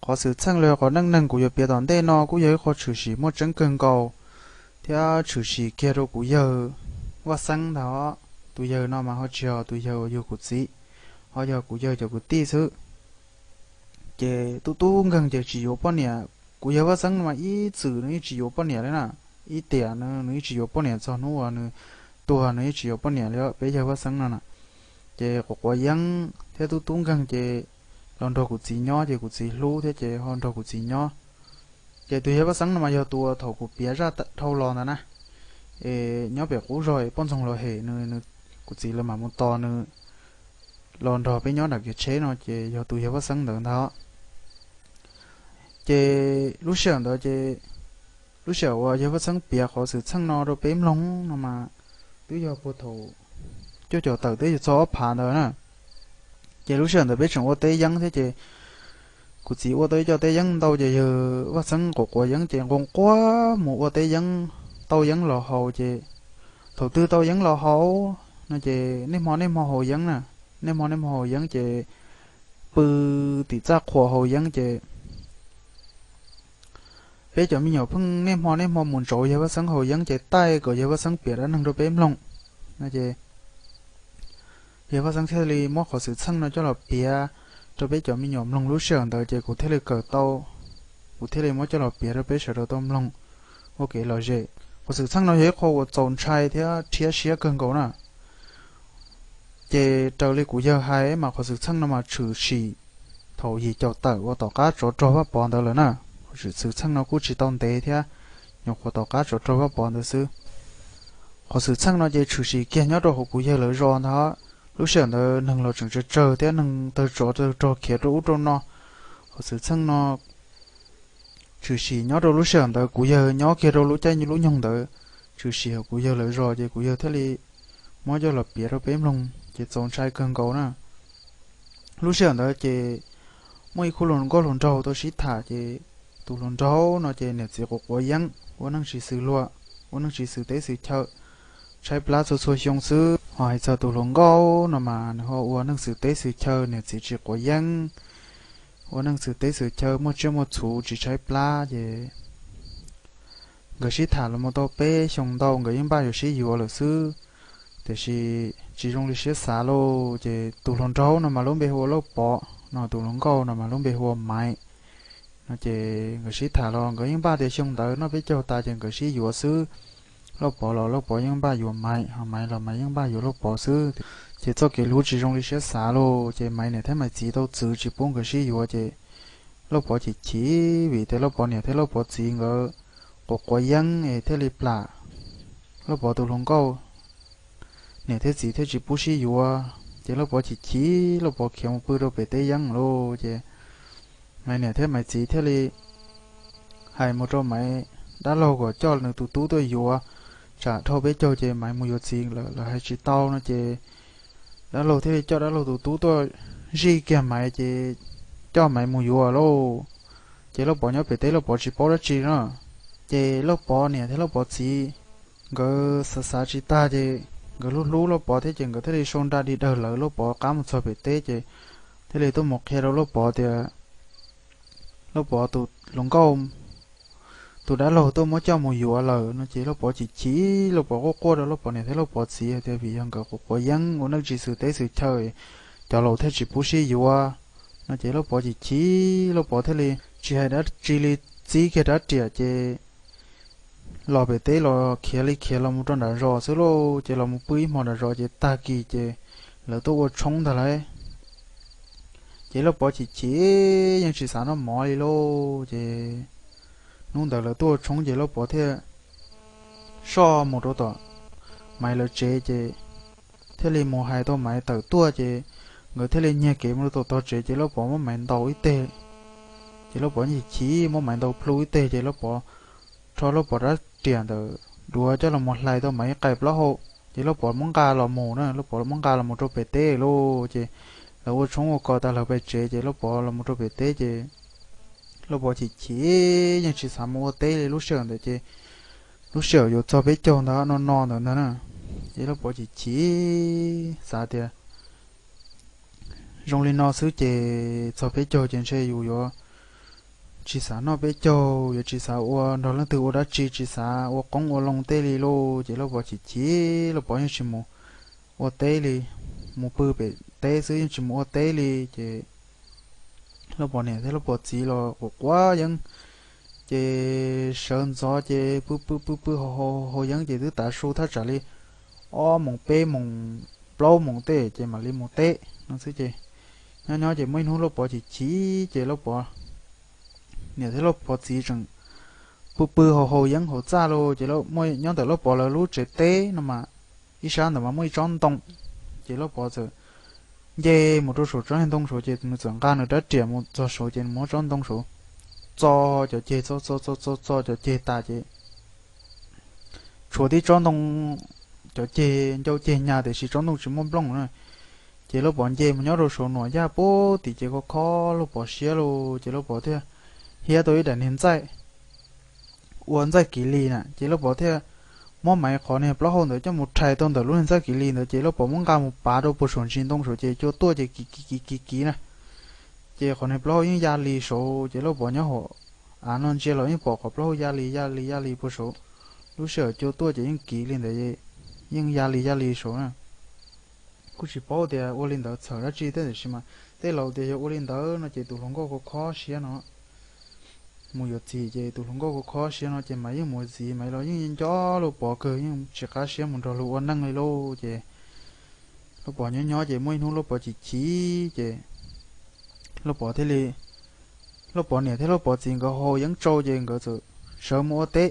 Qhov xwm txheej los yog qhov neej neeg kuv yuav piav tom ntej no kuj yog ib qho tshwm sim muaj tseeb kawg nkaus thiab tshwm sim kiag rau kuv yawg Vaj Xeeb ntag. Tus yawg no mas ho tsis yog tus yawg uas yug kuv txiv, ho yog kuv yawg cov kwv tij xwb. Ces tub tub nkeeg ces tsis yuav poj niam. Kuv yawg Vaj Xeeb no mas ib txwm nws yeej tsis yuav poj niam li na, ib tiam nws yeej tsis yuav poj niam txog hnub uas nws tuag nws yeej tsis yuav poj niam li peb yawg Vaj Xeeb no na. Ces quav quav yeeb thiab tub tub nkeeg ces los nrog kuv txiv nyob ces kuv txiv hlub thiab ces ho nrog kuv txiv nyob. Ces tus yawg Vaj Xeeb no mas yog tus uas thaum kuv piav zaj dhau los ntawd na, es nyob pem qub zog es poj ntxoog los hem nws, kuv txiv lawv mam mus tos nws los nrog peb nyob nram kiv tsheb no ces yog tus yawg Vaj Xeeb ntawd ntag. Ces lub sij hawm ntawd ces lub sij hawm uas yawg Vaj Xeeb piav qhov xwm txheej no rau peb mloog no mas twb yog puag thaum cuaj caum tawm twb yog txog ob phav ntawd na. Ces lub sij hawm ntawd peb tseem ua teb yeeb thiab ces kuv txiv ua tau ib co teb yeeb ntau ces yawg Vaj Xeeb quav quav yeeb ces nqoo quaj mus ua teb yeeb, tau yeeb los haus ces thaum twg tau yeeb los haus no ces nej hmo nej hmo haus yeeb na, nej hmo nej hmo haus yeeb ces pw tim txaj qhua haus yeeb ces peb cov me nyuam pheej nej hmo nej hmo mus ntsauv yawg Vaj Xeeb haus yeeb ces taij kom yawg Vaj Xeeb piav dab neeg rau peb mloog no ces yawg Vaj Xeeb thiaj li muab qhov xwm txheej no coj los piav rau peb cov me nyuam mloog lub sij hawm ntawd ces kuv thiaj li kawm tau, kuv thiaj li muab coj los piav rau peb sawv daws tau mloog ua kev lom zem. Qhov xwm txheej no yog ib qho uas txaus ntshai thiab rhiab siab kawg nkaus na. Ces raws li kuv yawg hais mas qhov xwm txheej no mas tshwm sim thaum yim caum tawm uas tom qab tsov rog Vaj Pov ntawd lawm na. Qhov xwm txheej no kuj tsis tau ntev thiab, nyuam qhuav tom qab tsov rog Vaj Pov ntawd xwb. Qhov xwm txheej no ces tshwm sim kiag nyob rau hauv kuv yawg lawv zos ntag. Lub sij hawm ntawd neeg los tseem tsawg tsawg thiab neeg tawg tsov tawg rog khiav rau ub rau no. Qhov xwm txheej no tshwm sim nyob rau lub sij hawm ntawd kuv yawg nyob kiag rau lub caij lub nyoog ntawd, tshwm sim hauv kuv yawg lawv zos ces kuv yawg thiaj li muab coj los piav rau peb mloog ces txaus ntshai kawg nkaus na. Lub sij hawm ntawd ces muaj ib khub hluas nkauj hluas nraug tau sib tham ces tus hluas nraug no ces niam txiv quav quav yeeb ua neej tsis xws luag, ua neej tsis xws teb xws chaw, tshaib plab txhua txhua xyoo xwb. Ho hais txog tus hluas nkauj no mas nws ho ua neej xws teb xws chaw, niam txiv tsis quav yeeb, ua neej xws teb xws chaw muaj tsiaj muaj txhu tsis tshaib plab ces nkawd sib tham los mus tau peb xyoo ntau nkawd yeej npaj yuav sib yuav lawm xwb. Tiam sis tsis zoo li siab xav lauj, ces tus hluas nraug no mas lub npe hu ua Lauj Pov no, tus hluas nkauj no mas lub npe hu ua Maiv no ces nkawd sib tham los nkawd yeej npaj tias xyoo ntawd noj peb caug tas ces nkawd sib yuav xwb. Lauj Pov los Lauj Pov yeej npaj yuav Maiv, ho Maiv los Maiv yeej npaj yuav Lauj Pov xwb. Ces txoj kev hlub tsis zoo li siab xav lauj, ces Maiv niam thiab Maiv txiv tau txwv tsis pub nkawd sib yuav ces Lauj Pov chim chim vim tias Lauj Pov niam thiab Lauj Pov txiv nkawd quav quav yeeb es thiaj li plam Lauj Pov tus hluas nkauj niam thiab txiv thiaj tsis pub sib yuav. Ces Lauj Pov chim chim, Lauj Pov khiav mus pw rau pem teb yeeb lauj. Ces Maiv niam thiab Maiv txiv thiaj li hais mus rau Maiv dab laug kom coj nws tus tub tuaj yuav, tsam dhau peb caug ces Maiv mus yuav txiv lawm, lawv hais tsis tau no ces dab laug thiaj li coj dab laug tus tub tuaj zij kiag Maiv ces coj Maiv mus yuav lauj. Ces Lauj Pov nyob pem teb Lauj Pov tsis paub dab tsi no. Ces Lauj Pov niam thiab Lauj Pov txiv nkawd xav xav tsis tag ces nkawd hlub hlub Lauj Pov thiab ces nkawd thiaj li sau nra dig dawg lawv Lauj Pov qab mus txog pem teb ces thiaj li tuaj mus qhia rau Lauj Pov tias Lauj Pov tus hluas nkauj tus dab laug tuaj muab coj mus yuav lawm no ces Lauj Pov chim chim, Lauj Pov quaj quaj rau Lauj Pov niam thiab Lauj Pov txiv tias vim yog nkawd quav quav yeeb ua neej tsis xws teb xws chaw, cov laus thiaj tsis pub sib yuav no ces Lauj Pov chim chim, Lauj Pov thiaj li tsis hais dab tsi li, txib kiag rab riam ces los pem teb los khiav li khiav los mus rau nram zos xwb lauj. Ces los mus pw ib hmo nram zos ces tag kis ces lawv tuaj ua tshoob ntag lauj. Ces Lauj Pov chim chim yeej tsis xav noj mov li lauj. Ces hnub ntawd lawv tuaj ua tshoob ces Lauj Pov thiaj soj mus rau tom Maiv lawv tsev ces thiaj li mus hais tau Maiv tawm tuaj ces nkawd thiaj li nyiag kev mus rau tom tog tsev ces Lauj Pov muab Maiv ntaus ib teg. Ces Lauj Pov chim chim muab Maiv ntaus plhu ib teg ces Lauj Pov rho Lauj Pov rab riam ntawm duav coj los mus hlais tau Maiv ib qais plaub hau. Ces Lauj Pov muab nqa los mus na, Lauj Pov muab nqa los mus rau pem teb lauj. Ces lawv ua tshoob ua kos tas lawm pem tsev ces Lauj Pov los mus rau pem teb ces Lauj Pov chim chim yeej tsis xav mus ua teb li lub sij hawm ntawd ces lub sij hawm yuav txog peb caug ntawd no no ntawd ntag na. Ces Lauj Pov chim chim xav tias zoo li no xwb ces txog peb caug ces ntshe yus yuav tsis xav noj peb caug, yuav tsis xav ua nrog leej twg ua dab tsi, tsis xav ua qoob ua loo tej li lauj. Ces Lauj Pov chim chim, Lauj Pov yeej tsis mus ua teb li, mus pw pem teb xwb yeej tsis mus ua teb li. Ces Lauj Pov niam thiab Lauj Pov txiv los quav quav yeeb, ces sawv ntxov ces pw pw pw pw haus haus haus yeeb ces twb tav su thaj tsam li ob moos peb moos plaub moos tej ces mam li mus teb no xwb. Ces nyob nyob ces muaj ib hnub Lauj Pov chim chim ces Lauj Pov niam thiab Lauj Pov txiv tseem pw pw haus haus yeeb hauv txaj lauj. Ces nyob ntawm Lauj Pov lawv lub tsev teb no mas ib sab ntawd mas muaj ib tsob ntoo. Ces Lauj Pov txawm nce mus rau saum tsob niag ntoo saud ces nws txawm nqa nws rab riam mus txog saud ces nws muab tsob ntoo saud txo cov ceg, txo txo txo txo txo cov ceg tas ces tshuav tib tsob ntoo, cov ceg ncau ceg nyag tiam sis tsob ntoo tsis muaj nplooj na. Ces Lauj Pov nce mus nyob rau saud nuam yaj pub tim ces kho kho Lauj Pov siab lauj. Ces Lauj Pov thiaj hiab tau ib daim niag ntxaij ua ntxaij kiv li na. Ces Lauj Pov thiaj muab maiv qhov niag plaub hau ntawd coj mus rhais tau ntawm lub niag ntxaij kiv li ntawd ces Lauj Pov muab nqa mus pav rau puag saum ntsis ntoo saud ces cua tuaj ces kiv kiv kiv kiv kiv na. Ces qhov niag plaub hau yeej ya li saud ces Lauj Pov nyob hauv av no ntsia los yeej pom qhov plaub hau ya li ya li ya li puag saud. Lub sij hawm cua tuaj ces yeej kiv li ntawd, yeej ya li ya li saud na. Kuj tsis paub tias ua li ntawd txhawm dab tsi thiab tiam sis mas tej laus tias yog ua li ntawd no ces tus hluas nkauj kho kho siab no mus yuav txiv ces tus hluas nkauj kho kho siab no ces mas yeej mus yuav txiv mas los yeej nco Lauj Pov kawg, yeej tsis qab siab mus nrog luag ua neej li lauj. Ces Lauj Pov nyob nyob ces muaj ib hnub Lauj Pov chim chim ces Lauj Pov thiaj li, Lauj Pov niam thiab Lauj Pov txiv nkawd haus yeeb tsau ces nkawd txawm sawv mus ua teb.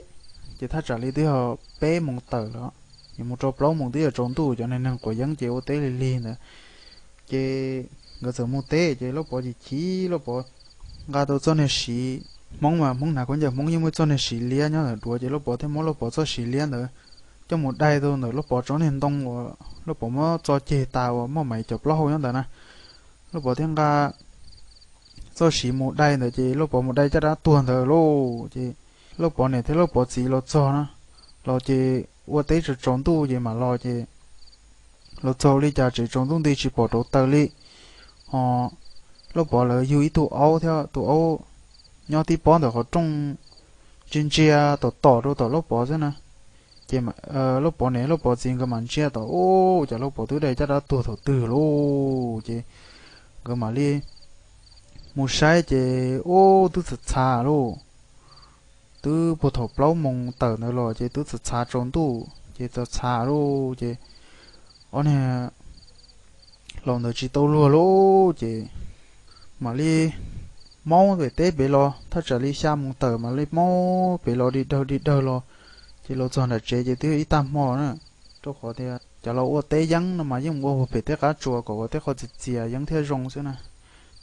Ces thaj tsam li twb yog peb moos tawm los yuav mus rau plaub moos twb yuav tsaus ntuj, cov neeg quav yeeb ces ua teb lig lig ntawd. Ces nkawd txawm mus teb ces Lauj Pov chim chim, Lauj Pov nqa tau txoj niag siv, Hmoob mas Hmoob hnav khaub ncaws Hmoob yeej muaj txoj niag siv liab nyob ntawm duav ces Lauj Pov thiaj muab Lauj Pov txoj siv liab ntawd coj mus dai tau ntawm Lauj Pov tsob niag ntoo uas Lauj Pov muab txo ceg tas uas muaj maiv cov plaub hau nyob ntawd na. Lauj Pov thiaj nqa txoj siv mus dai ntawd ces Lauj Pov mus dai caj dab tuag ntawd lauj. Ces Lauj Pov niam thiab Lauj Pov txiv los txog na, los ces ua teb tsaus tsaus ntuj ces mam los ces los txog li cas tsev tsaus ntuj nti tsis pom rauv taws li. Ho Lauj Pov lawv yug ib tug aub thiab tus aub nyob tib pob ntawm qhov rooj ntsia ntsia tom tom rau tom Lauj Pov xwb na. Ces Lauj Pov niam Lauj Pov txiv nkawd mam ntsia tom ub cas Lauj Pov twb dai caj dab tuag thaum twg lauj. Ces nkawd mam li mus saib ces ub twb txhav txhav lauj. Twb puag thaum plaub moos tawm ntawd los ces twb txhav txhav tsaus ntuj ces txhav txhav lauj. Ces ob niag laus ntawd tsis tau luag lauj ces mam li maub pem teb pem los, thaj tsam li xya moos tawm mam li maub pem los dig dawg dig dawg los. Ces los txog nram tsev ces twb yog ib tag hmo na, rau qhov tias cov laus ua teb yeeb no mas yeej mus ua pem teb qab tsuas kom ua teb qhov txias txias yeeb thiaj zoo xwb na.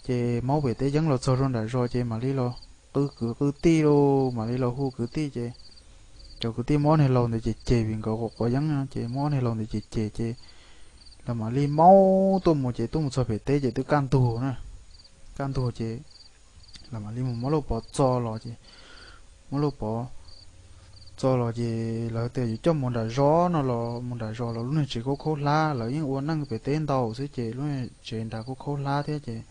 Ces maub pem teb yeeb los txog rau nram zos ces mam li los qw kwv qw tij lauj, mam li los hu kwv tij ces cov kwv tij muab ob niag laus ntawd cem cem vim nkawd quav quav yeeb no ces muab ob niag laus ntawd cem cem ces lawv mam li maub tuaj mus ces tuaj mus txog pem teb ces twb kaj ntug na. Kaj ntug ces lawv mam li mus muab Lauj Pov txo los ces muab Lauj Pov txo los ces lawv tias yuav coj mus nram zos no los mus nram zos los lub niag tsev khaub khaub hlab, lawv yeej ua neej pem teb ntau xwb ces lub niag tsev nrad khaub khaub hlab thiab ces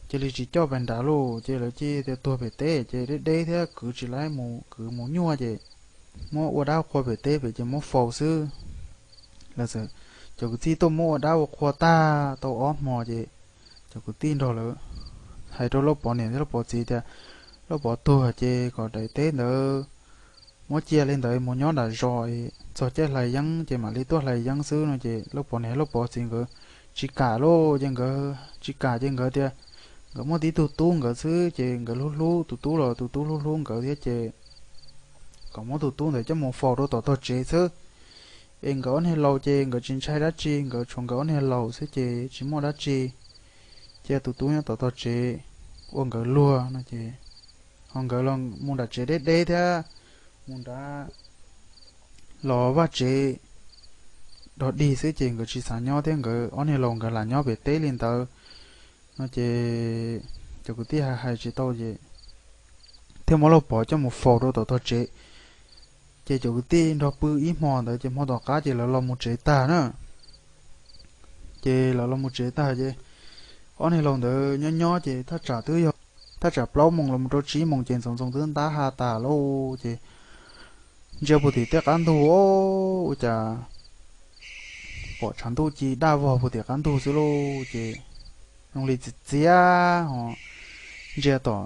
cia li tsis coj pes nrad lauj. Ces lawv cia tias tuag pem teb ces deb deb thiab kwv tsis laib mus, kwv mus nyuaj ces muab ua dab qhua pem teb pem ces muab faus xwb. Lawv txawm, cov kwv tij tuaj muab ua dab ua qhua tag tau ob hmo ces cov kwv tij nrog lawv hais rau Lauj Pov niam thiab Lauj Pov txiv tias Lauj Pov tuag ces kom daim teb ntawd muab cia li ntawd mus nyob nram zos, txog caij hlais yeeb ces mam li tuaj hlais yeeb xwb no ces Lauj Pov niam Lauj Pov txiv nkawd tsis kam lauj. Ces nkawd tsis kam ces nkawd tias nkawd muaj tib tug tub nkawd xwb ces nkawd hlub hlub tus tub los tus tub hlub hlub nkawd thiab ces kom muab tus tub ntawd coj mus faus rau tom tog tsev xwb. Es nkawd ob niag laus ces nkawd tsis ntshai dab tsi, nkawd tshuav nkawd ob niag laus xwb ces tsis muaj dab tsi. Cia tus tub nyob tom tog tsev ua nkawd luag no ces, ho nkawd los mus nram tsev deb deb thiab mus nrad los vaj tsev dog dig xwb ces nkawd tsis xav nyob thiab, nkawd ob niag laus nkawd lam nyob pem teb li ntawd no ces cov kwv tij hais hais tsis tau ces thiaj muab Lauj Pov coj mus faus rau tom tog tsev. Ces cov kwv tij nrog pw ib hmo ntawd ces hmo tom qab ces lawv los mus tsev tag na. Ces lawv los mus tsev tag ces ob niag laus ntawd nyob nyob ces thaj tsam twb yog Thaj tsam plaub moos los rau tsib moos ces ntxoov ntxoo twb ntab ha tas lauj. Ces ntsia puag tim tej qab ntug, ua cas pom tshav ntuj ci daj vog puag tim qab ntug xwb lauj. Ces zoo li txiv txiav ho ntsia tom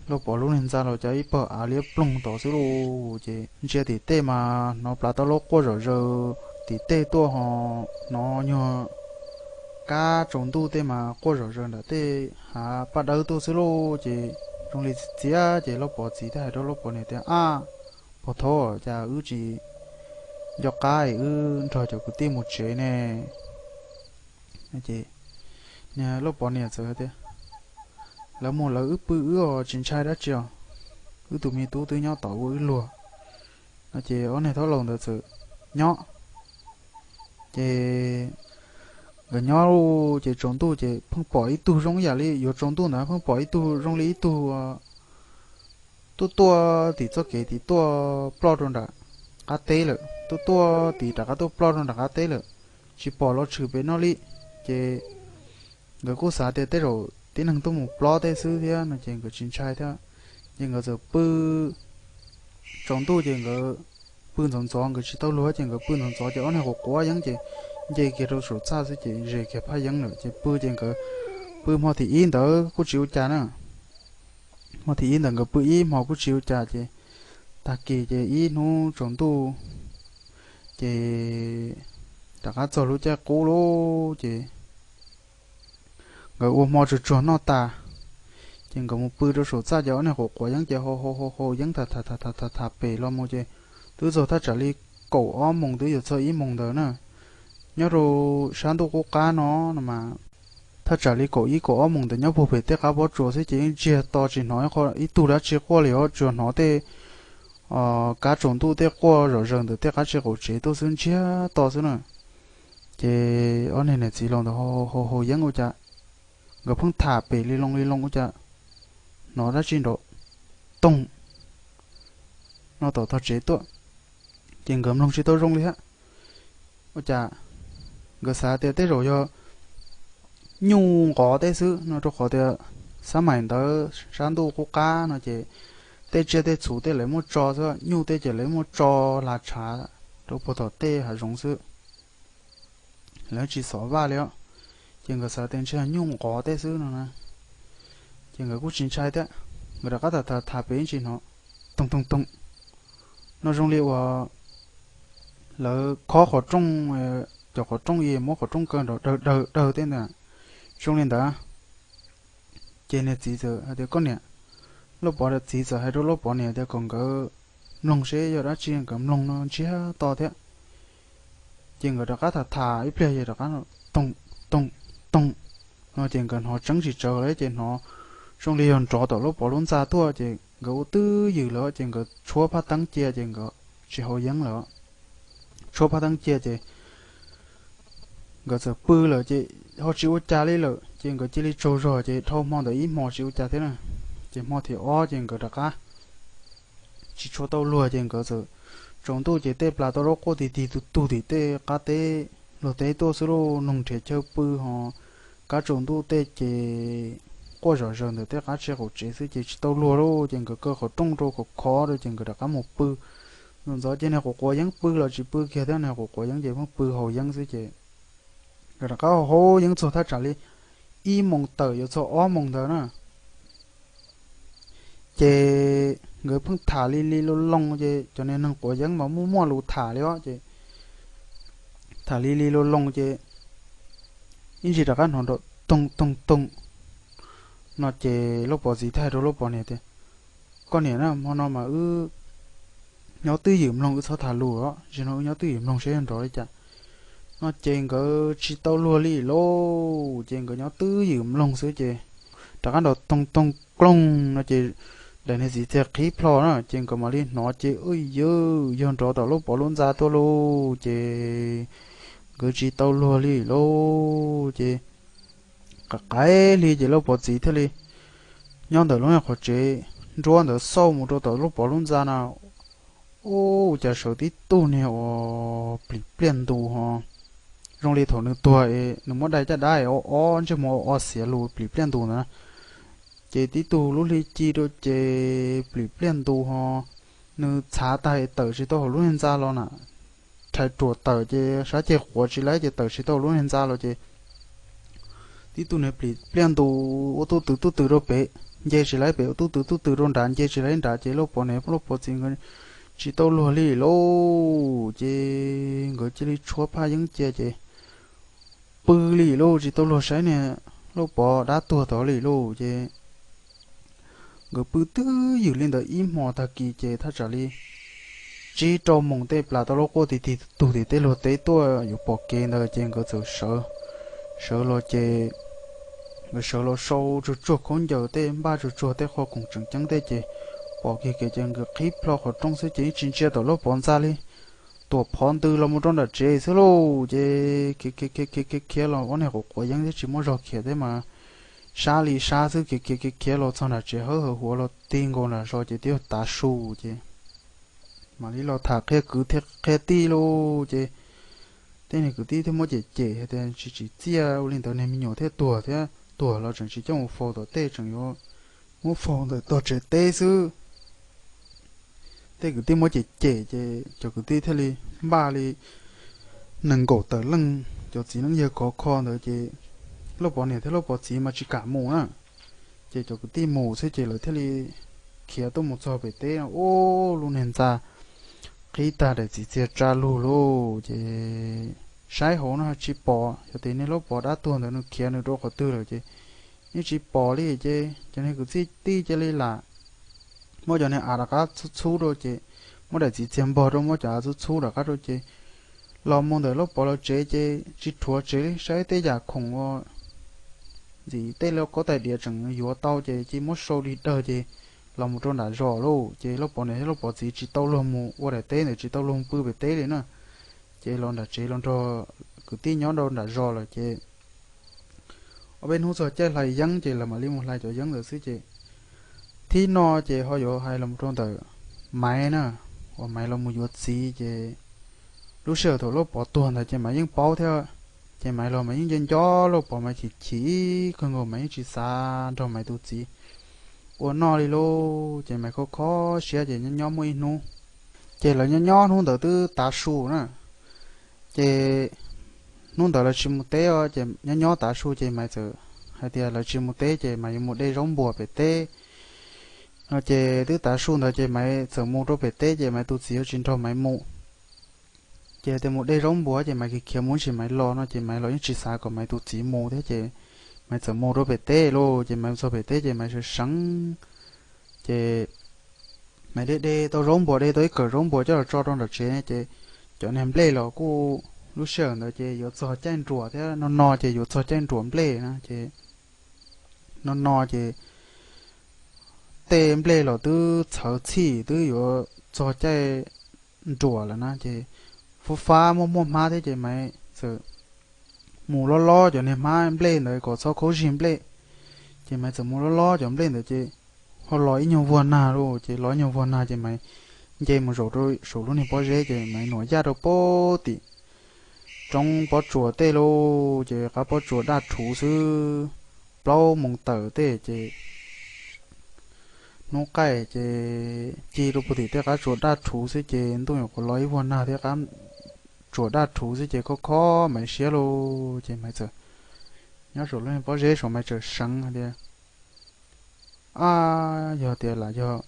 Lauj Pov lub niag ntxa los cas ib pawg av liab ploog tod xwb lauj. Ces ntsia tim tej mas hnov plav taub laub quaj zom zaws tim tej tuaj ho hnov nyuag kab tsaus ntuj tej mas quaj zom zaws ntawm tej hav paj dawb tuaj xwb lauj. Ces zoo li txiav ces Lauj Pov txiv thiaj hais rau Lauj Pov niam tias, Ab, Pov Thauv, cas wb tsis nco qab es wb nrog cov kwv tij mus tsev ne? Ces Lauj Pov niam txawm tias, Lawv mus lawv, wb pw wb os, tsis ntshai dab tsi os. Wb tus me tub twb nyob tom ua wb luag. No ces ob niag thaub laus ntawd txawm nyob. Ces nkawd nyob ces tsaus ntuj ces pheej pom ib tug zoo ib yam li yuav tsaus ntuj ntawd pheej pom ib tug zoo li ib tug tuaj tuaj tim txoj kev tim tuaj ploj rau nram qab teb lawm, tuaj tuaj tim rov qab tuaj ploj rau nram qab teb lawm, tsis pom los tshwm pem no li. Ces nkawd kuj xav tias tej zaum tib neeg tuaj mus plob tej xwb thiab no ces nkawd tsis ntshai thiab. Ces nkawd txawm pw, tsaus ntuj ces nkawd pw ntxov ntxov, nkawd tsis tau luag ces nkawd pw ntxov ntxov ces ob niag quav quav yeeb ces nce kiag rau saum txaj xwb ces ze kiag phaj yeeb lawm ces pw ces nkawd pw hmo thib ib ntawd kuj tsis ua cas na. Hmo thib ib ntawd nkawd pw ib hmo kuj tsis ua cas ces tag kis ces ib hnub tsaus ntuj ces rov qab txog lub caij qub lauj. Ces nkawd ua hmo tsuag tsuag noj tas, ces nkawd mus pw rau saum txaj ces ob niag quav quav yeeb ces hau hau hau hau yeeb tham tham tham tham pem los mus ces twb txog thaj tsam li kaum ob moos twb yuav txog ib moos ntawd na. Nyob rau sab ntuj qub qab no no mas thaj tsam li kaum ib kaum ob moos ntawd nyob puag pem tej qab pob tsuas xwb ces yeej ntsiag to tsis hnov ib tug dab tsi quaj li os, tsuas hnov tej kab tsaus ntuj tej quaj zom zaws ntawm tej qab tsev qaum tsev tuaj xwb ntsiag to xwb na. Ces ob niag niam txiv laus ntawd hau hau yeeb ua cas nkawd pheej tham pem li loo li loo ua cas hnov dab tsi nrov toog no tom tog tsev tuaj. Ces nkawd mloog tsis tau zoo li thiab, ua cas nkawd xav tias tej zaum yog nyuj nqov tej xwb no rau qhov tias xab maim ntawd sab ntuj qub qab no ces tej tsiaj tej txhu tej lawv muaj tso xwb, nyuj tej ces lawv muaj tso las tshav rau puag tom tej hav zoov xwb, lawv tsis xov vaj li os. Ces nkawd xav tias ntshe nyuj nqov tej xwb no na, ces nkawd kuj tsis ntshai thiab. Nkawd rov qab tham tham pem tsis hnov toog toog toog no zoo li uas lawv khob qhov rooj, cov qhov rooj es muab qhov rooj kaw nrov dawg dawg dawg tej ntawd, zoo li ntawd. Ces niag txiv txawm hais tias koj niam, Lauj Pov txiv txawm hais rau Lauj Pov niam tias kom nkawd mloog seb yog dab tsi, nkawd mloog no ntsiag to thiab. Ces nkawd rov qab tham tham ib pliag ces rov qab toog toog toog no ces nkawd hnov tseeb tsis tsawv lawm ces hnov zoo li yog nrov tom Lauj Pov lub ntxa tuaj ces nkawd ua twj ywm lawm ces nkawd tshuab phaj teeb cia ces nkawd tsis haus yeeb lawm. Tshuab phaj teeb cia ces nkawd txawm pw lawm ces ho tsis ua cas li lawm ces nkawd cia li tsaug zog ces dhau hmo ntawd ib hmos tsis ua cas thiab na. Ces hmo thib ob ces nkawd rov qab tsis tshua tau luag ces nkawd txawm, tsaus ntuj ces tej plas tau lub quaj tig tig tug tug tim tej qab teb luag teb tuaj xwb lauj, noog nrhiav chaw pw ho kab tsaus ntuj tej ces quaj zom zaws ntawm tej qab tsev qaum tsev xwb ces tsis tau luag lauj ces nkawd kaw qhov rooj rau khov khov rau ces nkawd rov qab mus pw. Ntxov ntxov ces niag quav quav yeeb pw los tsis pw kiag thiab, niag quav quav yeeb ces pheej pw haus yeeb xwb ces nkawd rov qab haus yeeb txog thaj tsam li ib moos tawm yuav txog ob moos ntawd na. Ces nkawd pheej tham li li loo loo ces cov niag neeg quav yeeb mas muaj muaj lus tham li os ces tham li li loo loo ces ib ntsis rov qab hnov nrov toog toog toog no ces Lauj Pov txiv thiaj hais rau Lauj Pov niam tias, koj niam na, hmo no mas wb nyob twj ywm mloog, wb txhob tham lus os, tam sim no wb nyob twj ywm mloog seb yog nrov li cas no ces nkawd tsis tau luag li lauj ces nkawd nyob twj ywm mloog xwb ces rov qab nrov toog toog kloog no ces daim niag txiv txiag qhib plho na ces nkawd mam li hnov ces ua yawg yog nrov tom Lauj Pov lub ntxa tuaj lauj ces nkawd tsis tau luag li lauj ces qaim qaim hli ces Lauj Pov txiv thiaj li nyob ntawm lub niag qhov tsev nruab ntawd xauj mus rau tom Lauj Pov lub ntxa na. Ua cas sawv tib tug niag uas plim pliaj ntus ho zoo li thaum nws tuag es nws muab dai caj dab es o o ntsej muag o xiav lus plim pliaj ntus ntawd na. Ces tib tug lub hli ci rau ces plim pliaj ntu ho, nws txhav tag tawm tsis tau hauv lub niag ntxa los na, rhais ruam tawm ces sab ceg quav tsis laib ces tawm tsis tau hauv lub niag ntxa los ces tib tug niag plim pliaj ntu ua tuj twm tuj twm rau pem, nce tsis laib pem, ua tuj twm tuj twm rau nrad, nce tsis laib nrad ces Lauj Pov niam Lauj Pov txiv nkawd tsis tau luag li lauj. Ces nkawd cia li tshuab phaj yeeb cia ces pw li lauj, tsis tau luag saib niag Lauj Pov dab tuag tod li lauj. Ces nkawd pw twb ywm li ntawd ib hmo tag kis ces thaj tsam li tsib rau moos tej plas tau lub quaj ti ti tug tim tej luag teb tuaj yuav pom kev ntawd ces nkawd txawm sawv, sawv los ces nkawd sawv los sau tsuag tsuag khaub ncaws tej, npaj tsuag tsuag tej qho khoom tseem ceeb tej ces pom kiag kev ces nkawd qhib plho qhov rooj xwb ces yeej tsis ntsia tom Lauj Pov ntxa li. Tuam phov ntws los mus rau nram tsev xwb lauj. Ces khiav khiav khiav khiav khiav los ob niag quav quav yeeb thiab tsis muaj zog khiav thiab mas sab li sab xwb, khiav khiav khiav khiav los txog nram tsev hawb hawv huav los tig nkaus nram zos ces twb yog tav su ces mam li los tham qhia kwv thiab qhia tij lauj. Ces tej niag kwv tij thiaj muab cem cem hais tias tsis tsim txiaj ua li ntawd niag me nyuam thiaj tuag thiab, tuag los tseem tsis coj mus faus tom tej, tseem yuav muab faus ntawm tog tsev teb xwb. Tej kwv tij muab cem cem ces cov kwv tij thiaj li npaj li nees nkaum tawm leej cov txiv neej yawg khov kho ntawd ces Lauj Pov niam thiab Lauj Pov txiv mas tsis kam mus na. Ces cov kwv tij mus xwb ces lawv thiaj li khiav tuaj mus txog pem teb, ub, lub niag ntxa qhib tag daim txiv txiag tsa lug lauj. Ces saib hauv no tsis pom, yog tias niag Lauj Pov dab tuag ntawd nws khiav nws rau qhov twg lawm ces yeej tsis pom li. Ces cov niag kwv tij cia li lam muab cov niag av rov qab txhub txhub rau ces muab daim txiv txiag npog rau, muab cov av txhub txhub rov qab rau ces los mus ntawm Lauj Pov lawv tsev ces tsis rhuav tsev li, saib tej yam khoom ua ntxim tej li kaub tais diav tseem yuav tau ces cia muab sau dig dawg ces los mus rau nram zos lauj. Ces Lauj Pov niam thiab Lauj Pov txiv tsis tau luag mus ua daim teb ntawd, tsis tau luag mus pw pem teb li na. Ces los nram tsev los nrog kwv tij nyob rau nram zos lawm ces ob peb hnub txog caij hlais yeeb ces lawv mam li mus hlais cov yeeb ntawd xwb ces thib no ces ho yuav hais los rau ntawm Maiv na, uas Maiv los mus yuav txiv ces lub sij hawm thaum Lauj Pov tuag ntawd ces Maiv yeej paub thiab. Ces Maiv los Maiv yeej nco nco Lauj Pov, Maiv chim chim kawg nkaus, Maiv yeej tsis xav nrog Maiv tus txiv ua noj li lauj. Ces Maiv kho kho siab ces nyob nyob muaj ib hnub, ces lawv nyob nyob hnub ntawd twb tav su na. Ces hnub ntawd lawv tsis mus teb os, ces nyob nyob tav su ces Maiv txawm hais tias lawv tsis mus teb ces Maiv yuav mus de zaub npuas pem teb no. Ces twb tav su ntawd ces Maiv txawm mus rau pem teb ces Maiv tus txiv yuav tsis nrog Maiv mus. Ces tias mus de zaub npuas ces Maiv khiav khiav mus ib ntsis Maiv los no ces Maiv los yeej tsis xav kom Maiv tus txiv mus thiab ces Maiv txawm mus rau pem teb lauj. Ces Maiv txog pem teb ces Maiv sawv seev, ces Maiv de de tau zaub npuas, de tau ib kawm zaub npuas coj los tso rau nram tsev ces cov niag nplej los kuj, lub sij hawm ntawd ces yuav txog caij nruam thiab, no no ces yuav txog caij nruam nplej na ces no no ces tej nplej los twb txhawv txhij twb yuav txog caij nruam lawm na ces fub fab muaj muaj hmab thiab ces Maiv txawm mus lob lob cov niag hmab nplej ntawd kom txhob khaub zig nplej. Ces Maiv txawm mus lob lob cov nplej ntawd ces ho los ib nyuag vuag nag lauj. Ces los ib nyuag vuag nag ces Maiv nce mus zaum rau saum lub niag pob zeb ces Maiv nuam yaj rau pem tim roob pob tsuas tej lauj. Ces qab pob tsuas daj rhuv xwb, plaub moos tawm tej ces hnub qaij ces ci rau puag tim tej qab tsuas daj rhuv xwb ces ntuj nyuam qhuav los ib vuag nag thiab qab tsuas daj rhuv xwb ces kho kho Maiv siab lauj. Ces Maiv txawm nyob saum lub niag pob zeb saum Maiv txawm seev hais tias, ab, yog tias lam yog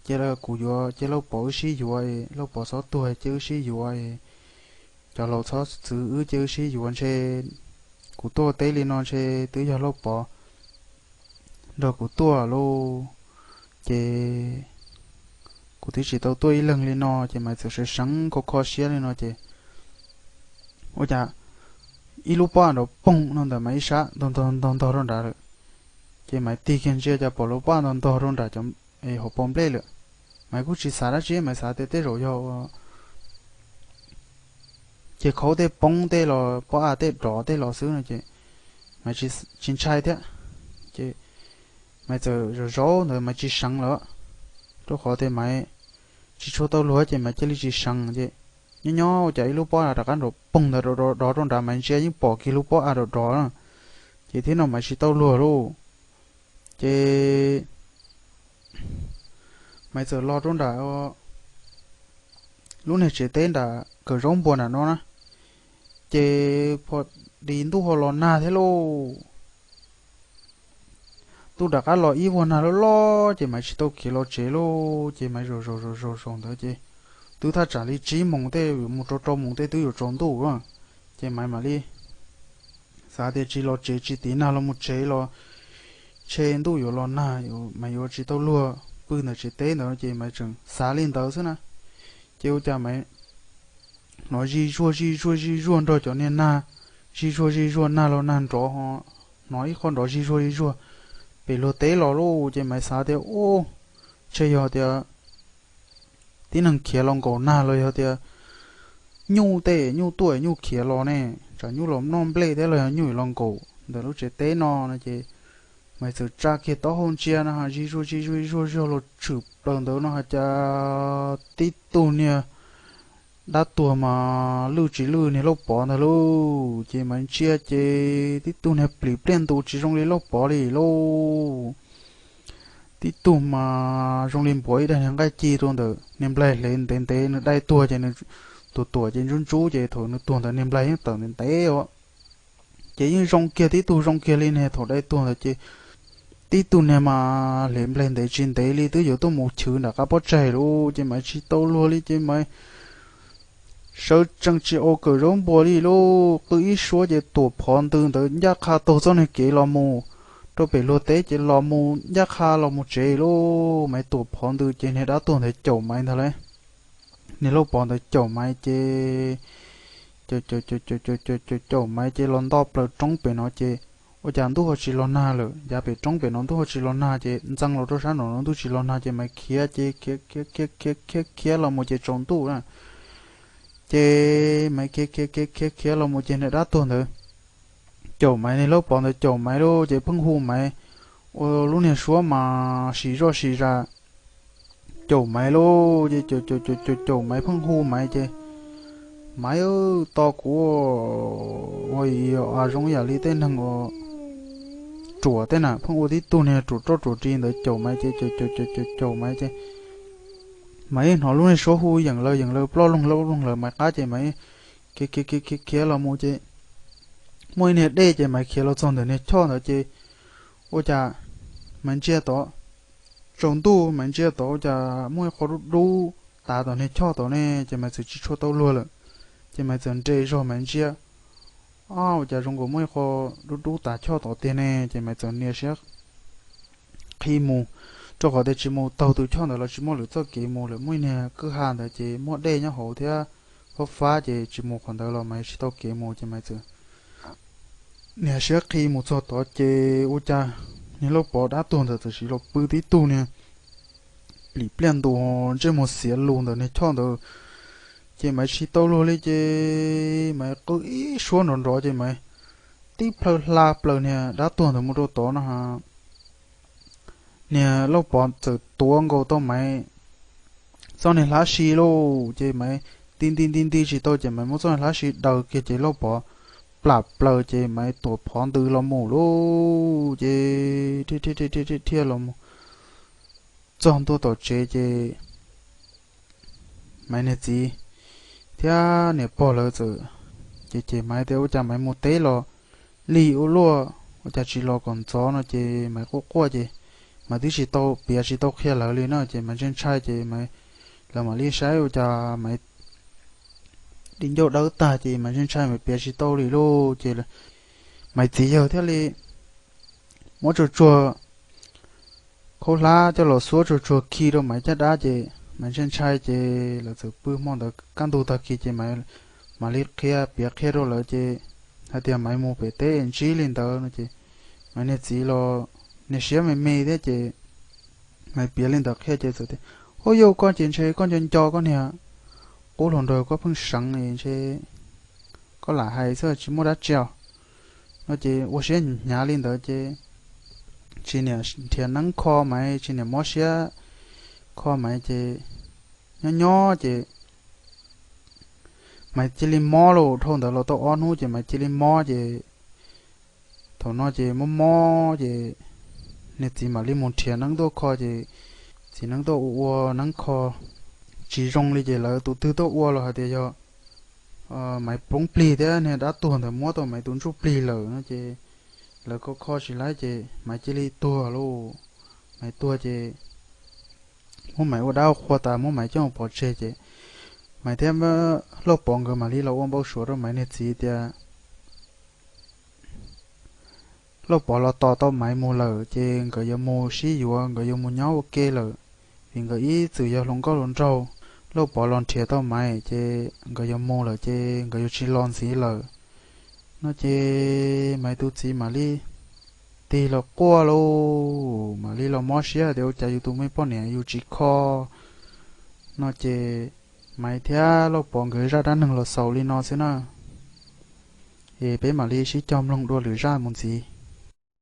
cia kuv yuav cia Lauj Pov wb sib yuav, Lauj Pov txhob tuag cia wb sib yuav, cov laus txhob txwv wb cia wb sib yuav ntshe kuv tuaj teb li no ntshe twb yog Lauj Pov nrog kuv tuaj lauj. Ces kuv twb tsis tau tuaj ib leeg li no ces Maiv txawm seev seev kho kho siab li no ces ua cas ib lub pob av nrov poog no ntawm Maiv ib sab ntog ntog ntog ntog rau nrad lawm. Ces Maiv tig kiag ntsia cas pom lub pob av ntog ntog rau nram cov hauv paus nplej lawm. Maiv kuj tsis xav dab tsi, Maiv xav tias tej zaum yog ua ces khaub tej poob tej los pob av tej dov tej los xwb no ces Maiv tsis ntshai thiab. Ces Maiv txawm zaum zaum ntawd Maiv tsis seev lawm, rau qhov tias Maiv tsis tshua tau luag ces Maiv cia li tsis seev ces nyob nyob ua cas ib lub pob av rov qab nrov poog ntawd dov rau nrad, Maiv ntsia yeej pom kiag lub pob av dov dov na. Ces thiab no Maiv tsis tau luag lauj. Ces Maiv txawm los rau nram lub niag tsev teb nram kawm zaub npua nram no na, ces pom dis ntuj ho los nag thiab lauj. Ntuj rov qab los ib vuag nag loj loj ces Maiv tsis tau khiav los tsev lauj. Ces Maiv zaum zaum zaum zaum zaum ntawd ces twb thaj tsam li tsib moos tej yuav mus rau rau moos tej twb yuav tsaus ntuj. Ces Maiv mam li xav tias tsis los tsev tsis tiv nag los mus tsev los tshe ntuj yuav los nag Maiv yuav tsis tau luag pw ntawm tsev teb ntawd ces Maiv tseem xav li ntawd xwb na. Ces ua cas Maiv hnov zij zuag zij zuag zij zuag nrog cov niag nag, zij zuag zij zuag nag los nag nrov, hnov ib qho nrov zij zuag zij zuag pem luag teb los lauj. Ces Maiv xav tias, Ub, tshe yog tias tib neeg khiav los nkaum nag los yog tias nyuj tej nyuj tuaj nyuj khiav los ne, tsam nyuj los noj nplej thiab los yog nyuj los nkaum ntawm lub tsev teb no no ces Maiv txawm tsa kiag taub hau ntsia no, zij zuag zij zuag zuag zuag los tshwm plaws ntawd no has cas tib tug niag dab tuag mas lwj tsis lwj niag Lauj Pov ntag lauj. Ces Maiv ntsia ces tib tug niag plim pliaj ntu tsis zoo li Lauj Pov li lauj. Tib tug mas zoo li npuav ib daim niag nqaij ci rau ntawm niag nplaig hle ntev ntev, nws dai tuag ces nws tuam tuam ces ntsub ntsub ces thaum nws tuag ntawd niag nplaig yeej tawm ntev ntev os. Ces yeej zoo kiag tib tug zoo kiag li niag thaum dai tuag ntawd ces tib tug niag mas hle nplaig ntev tsis ntev li twb yuav tuaj mus chwv nram qab pob tsaig lauj. Ces Maiv tsis tau luag li ces Maiv sawv tsees tsis ua kawm zaub npua li lauj. Qw ib suab ces tuam phov ntws ntawd ncaj qha taug txoj niag kev los mus rau pem luag teb ces los mus ncaj qha los mus tsev lauj. Maiv tuam phov ntws ces niag dab tuag ntawd caum Maiv ntag lauj. Niag Lauj Pov ntawd caum Maiv ces caum caum caum caum caum caum caum Maiv ces los nto plaws roob pem no ces ua cas ntuj ho tsis los nag lawm. Yav pem roob pem no ntuj ho tsis los nag ces ntxees los rau sab nraum no ntuj tsis los nag ces Maiv khiav ces khiav khiav khiav khiav khiav khiav los mus ces tsaus ntuj na. Ces Maiv khiav khiav khiav khiav khiav los mus ces niag dab tuag ntawd caum Maiv, niag Lauj Pov ntawd caum Maiv lauj ces pheej hu Maiv ua lub niag suab mas sis zoj sis zas caum Maiv lauj. Ces caum caum caum caum caum Maiv pheej hu Maiv ces, Maiv, tos kuv, ua zoo yam li tej neeg uas ruam tej na, pheej ua tib tug niag ruam roj ruam ris ntawd caum Maiv ces caum caum caum caum caum Maiv ces Maiv hnov lub niag suab hu yeem lawv yeem lawv ploj loog loog lawv Maiv qab ces Maiv khiav khiav khiav khiav los mus ces muaj ib niag dej ces Maiv khiav los txog ntawm niag choj ntawd ces ua cas Maiv ntsia tod, tsaus ntuj Maiv ntsia tod ua cas muaj ib qho dub dub tav tom niag choj tod ne ces Maiv txawm tsis tshua tau luag lawm. Ces Maiv txawm nres zog Maiv ntsia, Ob, ua cas zoo nkaus muaj ib qho dub dub tav choj tod tiag ne? Ces Maiv txawm nias siab qhi mus, rau qhov tias tsis mus taug tus choj ntawd los tsis muaj lwm txoj kev mus lawm. Muaj ib niag kwj ha ntawd ces muaj dej nyob hauv thiab fab fab ces tsis mus qhov ntawd los Maiv tsis tau kev mus ces Maiv txawm nias siab qhi mus txog tod ces ua cas niag Lauj Pov dab tuag ntawd txawm sim los pw tib tug niag plim pliaj ntu ntsej muag xiav lus ntawm niag choj ntawd. Ces Maiv tsis tau luag li ces Maiv qw ib suab nrov nrov ces Maiv tib plhaw hla plaws niag dab tuag ntawd mus rau tod no ha. Niag Lauj Pov txawm tuav nkaus tau Maiv txoj niag hlab si lauj ces Maiv nti nti nti nti tsis tau ces Maiv muab txoj niag hlab si daws kiag ces Lauj Pov plam plaws ces Maiv tuam phov ntws los mus lauj. Ces dhia dhia dhia dhia los mus txog ntua tom tsev ces Maiv niag txiv thiab niam pog lawv txawm cem cem Maiv tias ua cas Maiv mus teb los lig ua luaj, ua cas tsis los kom ntxov no ces Maiv quaj quaj ces Maiv twb tsis tau piav tsis tau qhia lawv li no ces Maiv ntshai ntshai ces Maiv, lawv mam li saib ua cas Maiv di ncauj dawb tag ces Maiv ntshai ntshai Maiv piav tsis tau li lauj ces Maiv txiv yawg thiaj li muab tsuag tsuag khaub hlab coj los xuab tsuag tsuag khi rau Maiv caj dab ces Maiv ntshai ntshai ces lawv txawm pw hmo ntawd kaj ntug tag kis ces Maiv mam li qhia piav qhia rau lawv ces hais tias Maiv mus pem teb ntsib li ntawd no ces Maiv niag txiv los niag siab me me thiab ces Maiv piav li ntawd qhia ces txawm tias, Huab yau, koj ces ntshe koj nco nco koj niag qub hluas nraug koj pheej seev ntshe koj lam hais xwb tsis muaj dab tsi os no ces ua siab hnyav li ntawd ces tsis niam nrhiav neeb kho Maiv, tsis niam mob siab kho Maiv ces nyob nyob ces Maiv cia li mob lauj. Dhau ntawd los tau ob hnub ces Maiv cia li mob ces thaum no ces mob mob ces Niag txiv mam li mus nrhiav neeb tuaj kho ces txiv neeb tuaj ua ua neeb kho tsis zoo li ces lawv tus twg tuaj ua los hais tias yog Maiv poob plig thiab niag dab tuag ntawd muab tau Maiv tus ntsuj plig lawm no ces lawv kho kho tsis laib ces Maiv cia li tuag lauj. Maiv tuag ces muab Maiv ua dab ua qhua tas muab Maiv coj pov tseg ces Maiv thiab Lauj Pov nkawd mam li los ua npau suav rau Maiv niag txiv tias Lauj Pov los tos tau Maiv mus lawm ces nkawd yuav mus sib yuav, nkawd yuav mus nyob ua ke lawm, vim nkawd ib txwm yog hluas nkauj hluas nraug. Lauj Pov los nrhiav tau Maiv ces nkawd yuav mus lawm ces nkawd yuav tsis los ntxiv lawm no ces Maiv tus txiv mam li tig los quaj lauj, mam li los mob siab tias ua cas yus tus me poj niam yus tsis kho no ces Maiv thiab Lauj Pov nkawd zaj dab neeg los xaus li no xwb na. Es peb mam li sib cog mloog dua lwm zaj mus ntxiv.